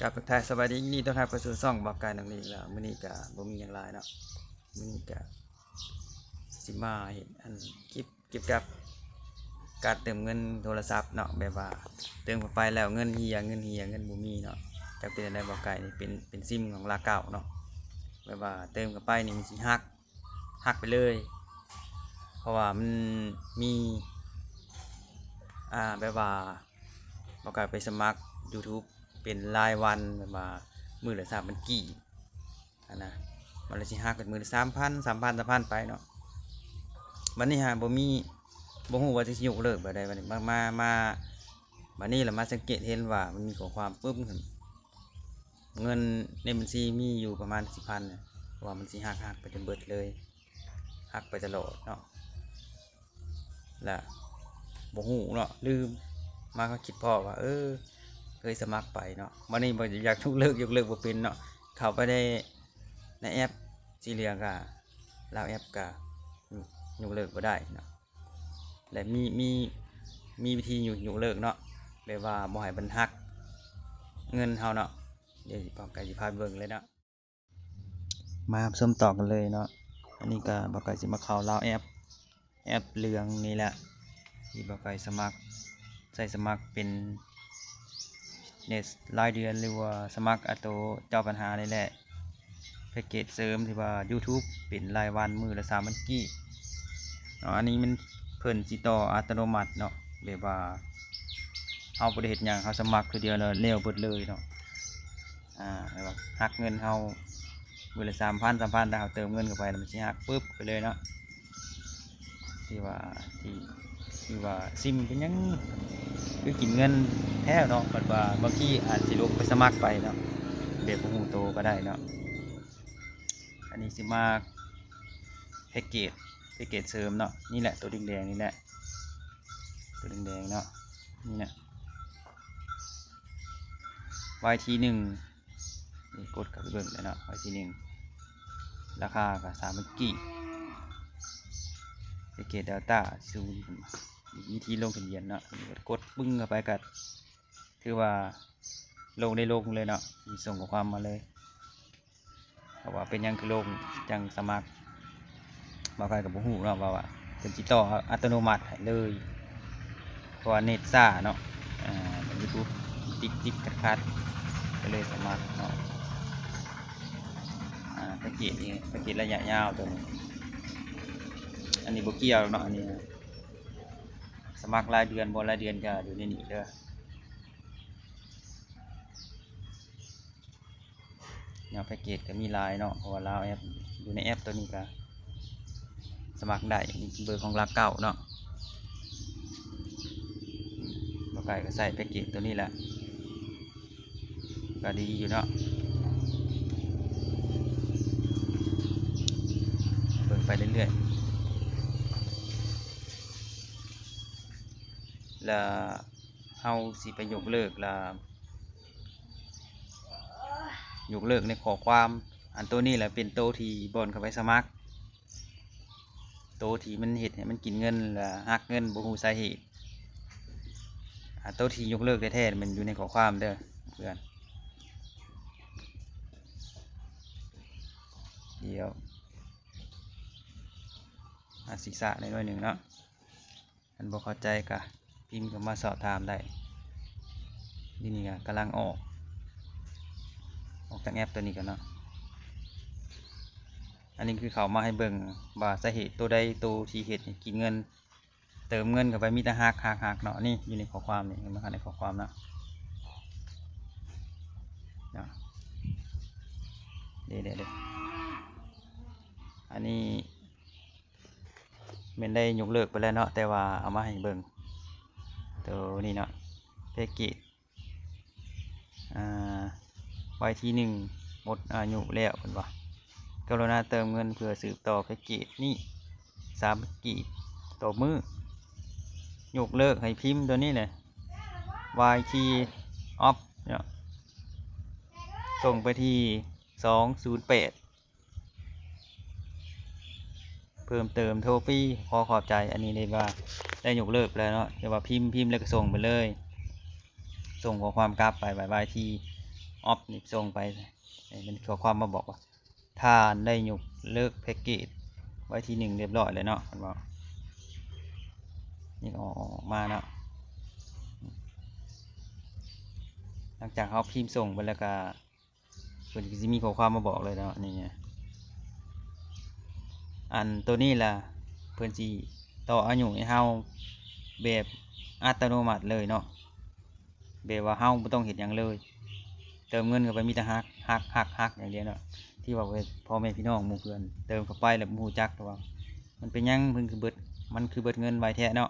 ກາບທັກທາຍສະບາຍດີ ຍິນດີຕ້ອນຮັບເຂົ້າສູ່ຊ່ອງບ່າວໄກ່ນອງລີກແລ້ວ. ມື້ນີ້ກະບໍ່ມີຫຍັງຫຼາຍເນາະ, ມື້ນີ້ກະຊິມາເຮັດອັນຄລິບກ່ຽວກັບການເຕີມເງິນໂທລະສັບເນາະ, ແບບວ່າເຕີມເຂົ້າໄປແລ້ວເງິນເຫຍ ເງິນເຫຍ ເງິນບໍ່ມີເນາະ. ຈັກເປັນແນວໃດ ບ່າວໄກ່ນີ້ເປັນ ເປັນຊິມຂອງລາວເກົ່າເນາະ, ແບບວ່າເຕີມເຂົ້າໄປນີ້ມັນຊິຫັກ ຫັກໄປເລີຍ ເພາະວ່າມັນມີ ອ່າ ແບບວ່າ ບ່າວໄກ່ໄປສະໝັກຢູທູບເປັນລາຍວັນ ແບບວ່າມື້ລະສາມພັນກີບຫັ້ນນະ, ມັນລະຊິຫັກເປັນມື້ລະສາມພັນ ສາມພັນ ສາມພັນໄປເນາະ. ບັດນີ້ຫາບໍ່ມີ ບໍ່ຮູ້ວ່າຊິຍົກເລີກແບບໃດ. ບັດນີ້ມາ ມາ ມາ ບັດນີ້ລະມາສັງເກດເຫັນວ່າມັນມີຂໍ້ຄວາມປຶ້ມຂຶ້ນ ເງິນໃນບັນຊີມີຢູ່ປະມານສິບພັນ ເພາະວ່າມັນຊິຫັກ ຫັກໄປຈົນເບິດເລີຍ ຫັກໄປຕະຫຼອດເນາະ. ລະບໍ່ຮູ້ເນາະ ລືມ ມາກໍຄິດພໍ້ວ່າ ເອີ ເຄີຍສະໝັກໄປເນາະ. ບັດນີ້ບໍ່ຢາກຍົກເລີກ ຍົກເລີກບໍ່ເປັນເນາະ, ເຂົ້າໄປໃນ ໃນແອັບສີເຫຼືອງກະ ລາວແອັບກະຍົກເລີກບໍ່ໄດ້ເນາະ. ແລະ ມີ ມີ ມີວິທີຍົກ ຍົກເລີກເນາະ ແບບວ່າບໍ່ໃຫ້ມັນຫັກເງິນເຮົາເນາະ. ດຽວບ່າວໄກ່ຊິພາໄປເບິ່ງເລີຍເນາະ, ມາຮັບຊົມຕໍ່ກັນເລີຍເນາະ. ອັນນີ້ກະບ່າວໄກ່ຊິມາເຂົ້າລາວແອັບ ແອັບເຫຼືອງນີ້ແຫຼະ ທີ່ບ່າວໄກ່ສະໝັກ ໃຊ້ສະໝັກເປັນເນັດລາຍເດືອນ ຫຼືວ່າສະໝັກອາໂຕເຈົ້າບັນຫານີ້ແຫຼະ. ແພັກເກດເສີມທີ່ວ່າຢູທູບເປັນລາຍວັນ ມື້ລະສາມພັນກີບເນາະ. ອັນນີ້ມັນ ເພິ່ນຊິຕໍ່ອັດຕະໂນມັດເນາະ, ແບບວ່າເຮົາບໍ່ໄດ້ເຮັດຫຍັງ ເຮົາສະໝັກເທື່ອດຽວແລ້ວ ແລ້ວເບິດເລີຍເນາະ. ອ່າ ແບບວ່າຫັກເງິນເຮົາມື້ລະສາມພັນ ສາມພັນ ຖ້າເຮົາເຕີມເງິນເຂົ້າໄປແລ້ວ ມັນຊິຫັກປຶບໄປເລີຍເນາະ. ທີ່ວ່າ ທີ່ ທີ່ວ່າຊິມເປັນຫຍັງຄືກິນເງິນແທ້ເນາະ, ບັດວ່າບາງທີອາດຊິຫຼົງໄປສະໝັກໄປເນາະ ແບບບໍ່ຮູ້ໂຕກໍໄດ້ເນາະ. ອັນນີ້ຊິມາແພັກເກດ ແພັກເກດເສີມເນາະ, ນີ້ແຫຼະ ໂຕແດງໆນີ້ແຫຼະ ໂຕແດງໆເນາະ ນີ້ນະ ວາຍທີໜຶ່ງ ນີ້ກົດເຂົ້າໄປເບິ່ງໄດ້ເນາະ ວາຍທີໜຶ່ງ ລາຄາກໍສາມພັນກີບ ແພັກເກດເດລຕ້າສູນ ວິທີລົງທະບຽນເນາະ. ນີ້ກໍກົດປຶ້ງເຂົ້າໄປກໍຖືວ່າລົງໄດ້ລົງເລີຍເນາະ, ມີສົ່ງຂໍ້ຄວາມມາເລີຍ. ເພາະວ່າເປັນຫຍັງຄືລົງຈັ່ງສະໝັກ ບ່າວໄກ່ກໍບໍ່ຮູ້ເນາະ ວ່າ ວ່າເພິ່ນຊິຕໍ່ອັດຕະໂນມັດໃຫ້ເລີຍ ເພາະວ່າເນັດຊ້າເນາະ. ອ່າ ຢູທູບຕິດໆຂັດໆ ກໍເລີຍສະໝັກເນາະ. ອ່າ ແພັກເກດນີ້ ແພັກເກດໄລຍະຍາວໂຕນີ້ ອັນນີ້ບໍ່ກ່ຽວເນາະ, ອັນນີ້ສະໝັກລາຍເດືອນບໍ່ ລາຍເດືອນກໍຢູ່ໃນນີ້ເດີ. ແນວແພັກເກດກໍມີຫຼາຍເນາະ ເພາະວ່າລາວແອັບ ຢູ່ໃນແອັບໂຕນີ້ກໍສະໝັກໄດ້. ນີ້ເບີຂອງລາວເກົ່າເນາະ, ບ່າວໄກ່ກໍໃຊ້ແພັກເກດໂຕນີ້ແຫຼະ ກໍດີຢູ່ເນາະ. ເບິ່ງໄປເລື້ອຍໆ ແລ້ວເຮົາຊິໄປຍົກເລີກລະ ຍົກເລີກໃນຂໍ້ຄວາມ. ອັນໂຕນີ້ແຫຼະເປັນໂຕທີ່ບ່ອນເຂົ້າໄປສະໝັກ ໂຕທີ່ມັນເຮັດໃຫ້ມັນກິນເງິນ ແລະ ຫັກເງິນບໍ່ຮູ້ສາເຫດ. ອາ ໂຕທີ່ຍົກເລີກແທ້ໆ ມັນຢູ່ໃນຂໍ້ຄວາມເດີເພື່ອນ. ດຽວອາດຊິຊ້າໜ້ອຍໜຶ່ງເນາະ. ຄັນບໍ່ເຂົ້າໃຈກະພິມເຂົ້າມາສອບຖາມໄດ້. ດຽວນີ້ກະກຳລັງອອກ ອອກຈາກແອັບໂຕນີ້ກ່ອນເນາະ. ອັນນີ້ຄືເຂົ້າມາໃຫ້ເບິ່ງວ່າສາເຫດໂຕໃດໂຕທີ່ເຮັດໃຫ້ກິນເງິນ ເຕີມເງິນເຂົ້າໄປມີແຕ່ຫັກ ຫັກ ຫັກເນາະ. ນີ້ຢູ່ໃນຂໍ້ຄວາມນີ້ ເຫັນບໍ່ຄັບ ໃນຂໍ້ຄວາມເນາະ. ເນາະ ເດ້ ເດ້ ເດ້ ອັນນີ້ ແມ່ນໄດ້ຍົກເລີກໄປແລ້ວເນາະ ແຕ່ວ່າເອົາມາໃຫ້ເບິ່ງໂຕນີ້ເນາະ ແພັກເກດ ອ່າ ວາຍທີໜຶ່ງ ໝົດອາຍຸແລ້ວ ເພິ່ນວ່າ ກະລຸນາເຕີມເງິນເພື່ອສືບຕໍ່ແພັກເກດນີ້ ສາມພັນກີບຕໍ່ມື້. ຍົກເລີກໃຫ້ພິມໂຕນີ້ແຫຼະ ວາຍທີອອບເນາະ ສົ່ງໄປທີ່ສອງສູນແປດ ເພີ່ມເຕີມໂທຟຣີ ຂໍຂອບໃຈ. ອັນນີ້ໄດ້ວ່າໄດ້ຍົກເລີກໄປແລ້ວເນາະ ແຕ່ວ່າພິມ ພິມແລ້ວກໍສົ່ງໄປເລີຍ ສົ່ງຂໍ້ຄວາມກັບໄປ ບາຍບາຍທີ ອອບນີ້ສົ່ງໄປ ເປັນຂໍ້ຄວາມມາບອກວ່າ ທ່ານໄດ້ຍົກເລີກແພັກເກດໄວ້ທີໜຶ່ງຮຽບຮ້ອຍແລ້ວເນາະ ເພິ່ນເວົ້າ. ນີ້ກໍອອກມາເນາະ ຫຼັງຈາກເຮົາພິມສົ່ງໄປແລ້ວກໍ ເພິ່ນກໍຊິມີຂໍ້ຄວາມມາບອກເລີຍເນາະ ນີ້ ອັນໂຕນີ້ລະ ເພິ່ນຊິຕໍ່ອາຍຸໃຫ້ເຮົາແບບອັດຕະໂນມັດເລີຍເນາະ ແບບວ່າເຮົາບໍ່ຕ້ອງເຮັດຫຍັງເລີຍ ເຕີມເງິນເຂົ້າໄປມີແຕ່ຫັກ ຫັກ ຫັກ ຫັກຢ່າງດຽວເນາະ ທີ່ວ່າພໍ່ແມ່ພີ່ນ້ອງໝູ່ເພື່ອນເຕີມເຂົ້າໄປແລ້ວບໍ່ຮູ້ຈັກວ່າ ມັນເປັນຫຍັງເພິ່ນຄືເບິດ ມັນຄືເບິດເງິນໄວແທ້ເນາະ.